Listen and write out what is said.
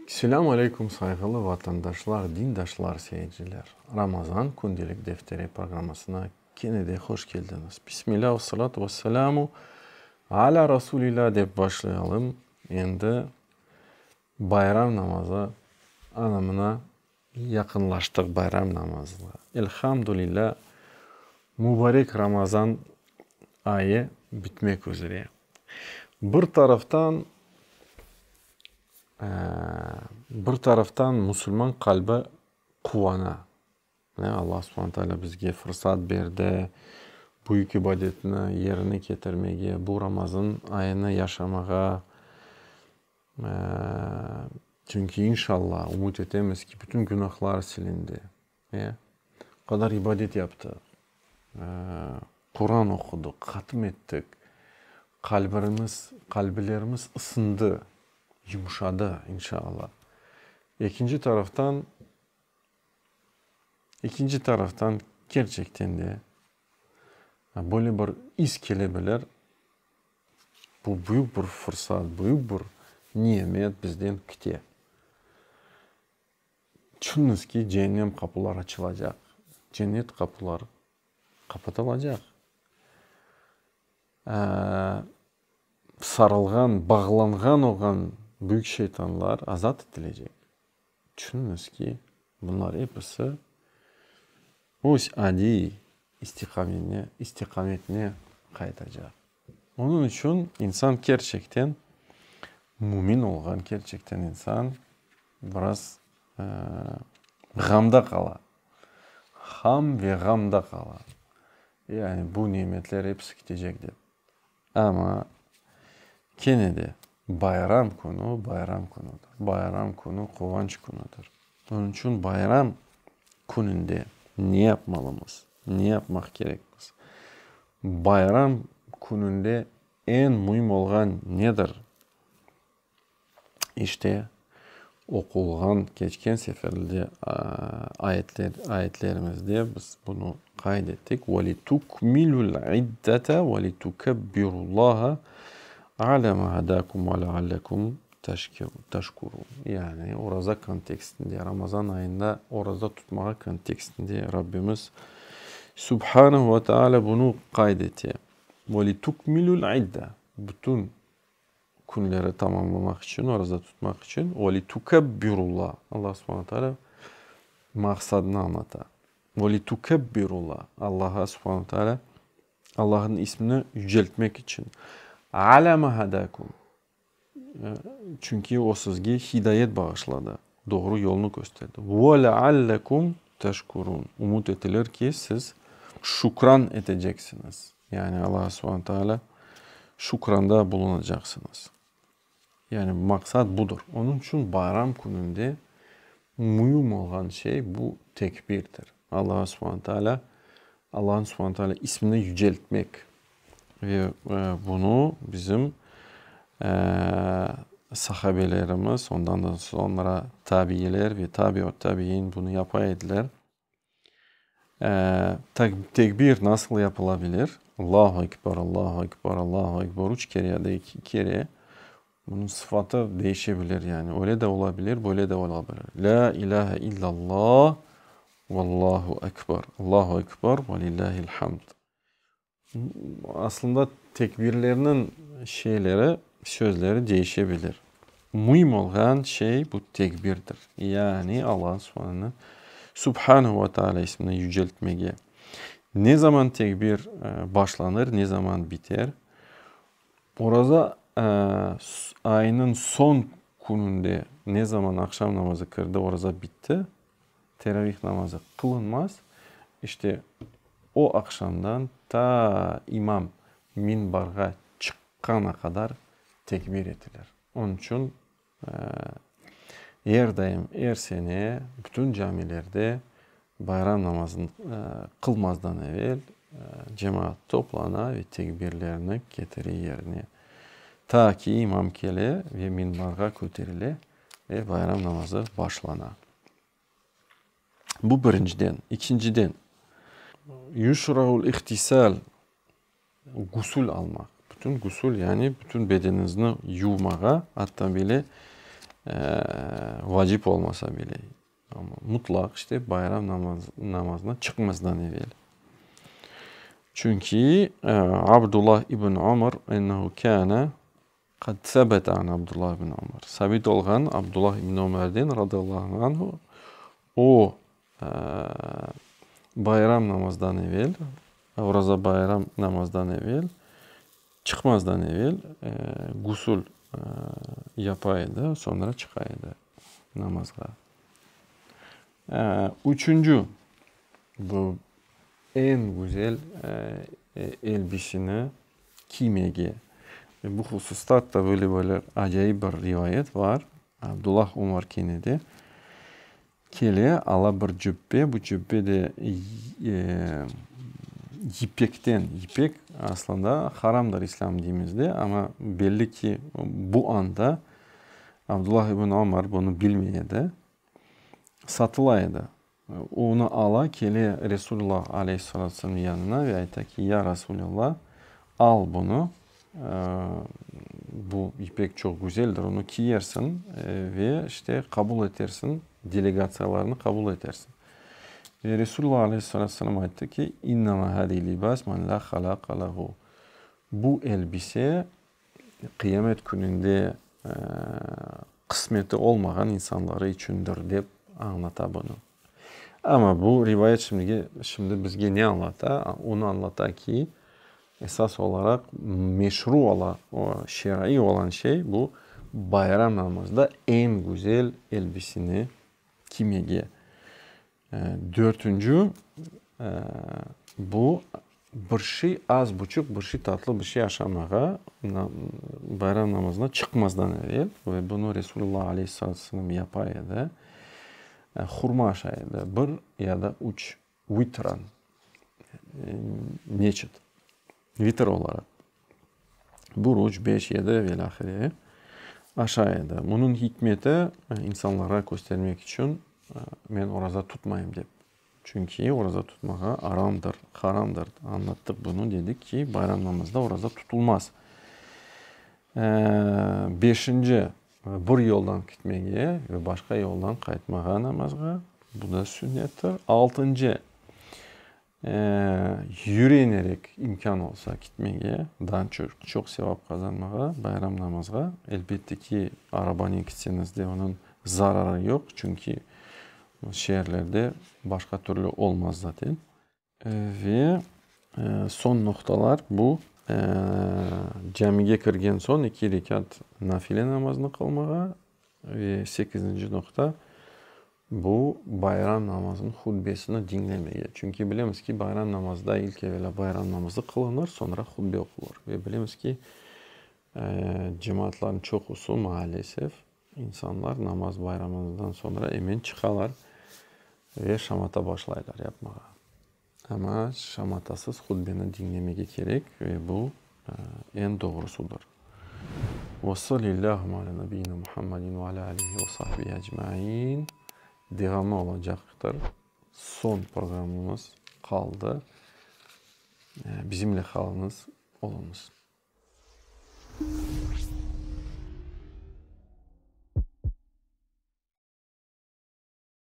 Selâm aleyküm sayğılı vatandaşlar, dindaşlar, seyirciler. Ramazan kündelik defteri programmasına kene de hoş keldiñiz. Bismilâ ve salâtu ve selâmu alâ Rasulillâ dep başlayalım. Endi bayram namazı ana-mına yaqınlaştıq bayram namazına. Elhamdülillâ, mübarek Ramazan ayı bitmek üzre. Bir taraftan, bir taraftan musulman qalbi quvana. Allah subhane taalâ bizge fırsat berdi büyük ibadetni yerine ketirmege, bu Ramazan ayını yaşamağa. Çünki inşallah, ümüt etemiz ki, bütün günahlar silindi. O qadar ibadet yaptıq, Quran oqudıq, hatm ettik, qalbirimiz, qalbilerimiz ısındı, yumşadı, inşallah. Ekinci taraftan, ekinci taraftan, kerçekten de, böyle bir is kele bilir, bu büyük bir fırsat, büyük bir nimet bizden kite. Tüşüniñiz ki, ceennem qapuları açılacaq, cennet qapuları qapatılacaq. Sarılğan, bağlanğan olğan büyük şeytanlar azat etilecek. Tüşüniñiz ki, bunlar episi öz adiy istiqametine qaytacaq. Onıñ içün insan kerçekten mümin olğan, kerçekten insan biraz ğamda qala. Ham ve ğamda qala. Yani bu nimetler episi ketecek dep. Amma kene de bayram künü bayram künüdir. Bayram künü quvanç künüdir. Onıñ içün bayram kününde ne yapmalımız? Ne yapmaq kerekmiz? Bayram kününde eñ müim olğan nedir? İşte, oqulğan keçken seferlerde ayetler, ayetlerimizde biz bunı qayd ettik, Ve litukmilul iddete ve litukebbirullaha ala ma hadakum ve leallekum teşkurun. Yani oraza kontekstinde, Ramazan ayında oraza tutmağa kontekstinde Rabbimiz Subhanehu ve Teala bunı qayd ete. Ve litukmilul idde. Bütün künleri tamamlamaq içün, oraza tutmaq içün, ve litukebbirulla, Allah subhane teala maqsadını añlata. Ve litukebbirulla, Allaha subhane teala, Allahnıñ ismini yüceltmek içün. Alâ ma hadâkum, çünki o sizge hidayet bağışladı, doğru yolnı kösterdi. Ve leallekum teşkurun, ümüt etilir ki, siz şükran eteceksiñiz. Yani Allah subhane teala şükranda bulunacaqsıñız. Yani maqsat budır. Onıñ içün bayram kününde müim olğan şey bu tekbirdir. Allah subhane teala, Allahnıñ subhane teala ismini yüceltmek. Ve bunı bizim sahabelerimiz, ondan da soñra tabiiler ve tabiut tabiin bunı yapa ediler. Tekbir nasıl yapıla bilir? Allahu Ekber, Allahu Ekber, Allahu Ekber üç kere ya da eki kere. Bunıñ sıfatı değişe bilir, yani öyle de ola bilir, böyle de ola bilir. Lâ ilâhe illallah, vallahu ekber, Allahu ekber, ve lillâhil hamd. Aslında tekbirlerniñ şeyleri, sözleri değişe bilir. Müim olğan şey bu tekbirdir. Yani Allah Subhanehu ve Teala ismini yüceltmege. Ne zaman tekbir başlanır, ne zaman biter? Oraza ayınıñ soñ kününde ne zaman aqşam namazı kirdi, oraza bitti, teravih namazı qılınmaz. İşte, o aqşamdan ta imam minbarğa çıqqana qadar tekbir etilir. Onıñ içün er daim, er sene bütün camilerde bayram namazını qılmazdan evel cemaat toplana ve tekbirlerini ketire yerine. Ta ki imam kele ve minbarğa köterile ve bayram namazı başlana. Bu birinciden. İkinciden, yuşraul ihtisal, gusül almaq. Bütün gusül, yani bütün bedeniñizni yuvmağa, atta bile. Vacip olmasa bile, amma mutlaq işte bayram namazına çıqmazdan evel. Çünki Abdullah ibn Umar ennehu kâne qad sebete an Abdullah ibn Umar. Sabit olğan Abdullah ibn Umarden radıyallahu anhu o bayram namazdan evel, Oraza bayram namazdan evel, çıqmazdan evel gusül yapa edi, soñra çıqa edi namazğa. Üçünci, bu eñ güzel elbiseni kiymege. Ve bu hususta atta böyle böyle acayip bir rivayet bar. Abdullah Umar kene de kele, ala bir cübbe, bu cübbe de yipekten, yipek aslında haramdır İslâm dinimizde, amma belli ki, bu anda Abdullah ibn Umar bunı bilmey edi, satıla edi. Onı ala, kele Resulullah aleyhissalâtu vesselâm yanına ve ayta ki, Ya Resulallah, al bunı, bu yipek çoq güzeldir, onı kiyersiñ ve işte qabul etersiñ, delegatsiyalarnı qabul etersiñ. Ve Resulullah aleyhissalâtu vesselâm ayttı ki, İnnema hâzihi libâs men lâ halâqa lehu. Bu elbise qıyamet kününde qısmeti olmağan insanları içündir, dep añlata bunı. Amma bu rivayet şimdige, şimdi bizge ne añlata? Onı añlata ki, esas olaraq meşru ola, şeraiy olan şey bu bayram namazda eñ güzel elbiseni kiymege. Dörtünci, bu bir şey, az buçuq bir şey, tatlı bir şey aşamağa bayram namazına çıqmazdan evel, ve bunı Resulullah aleyhissalâtu vesselâm yapa edi, hurma aşay edi, bir ya da üç vitran, neçit, vitr olaraq, bir, üç, beş, yedi ve ilâhre aşay edi. Bunıñ hikmeti, insanlarğa köstermek içün, men oraza tutmayım dep. Çünki oraza tutmağa aramdır, haramdır. Añlattıq bunı, dedik ki, bayram namazda oraza tutulmaz. Beşinci, bir yoldan ketmege ve başqa yoldan qaytmağa namazğa, bu da sünnettir. Altıncı, Yürenerek imkân olsa kitmege, daa çoq sevap qazanmağa bayram namazğa, elbette ki, arabanen kitseñiz de onıñ zararı yoq, çünki şeerlerde başqa türlü olmaz zaten. Ve soñ noqtalar bu, camige kirgen soñ eki rekat nafile namazını qılmağa ve sekizinci noqta, Bu, bayram namazınıñ hutbesini diñlemege. Çünki bilemiz ki, bayram namazda ilk evelâ bayram namazı qılınır, soñra hutbe oqulır. Ve bilemiz ki, cemaatlarnıñ çoqusı, maalesef, insanlar namaz bayramından soñra emen çıqalar ve şamata başlaylar yapmağa. Amma şamatasız hutbeni diñlemege kerek ve bu eñ doğrusıdır. Ve sallillâhümme alâ nebiyyina Muhammedin ve alâ âlihi ve sahbihi ecmaîn. Devamı olacaqtır. Soñ programımız qaldı. Bizimle qalıñız, oluñız.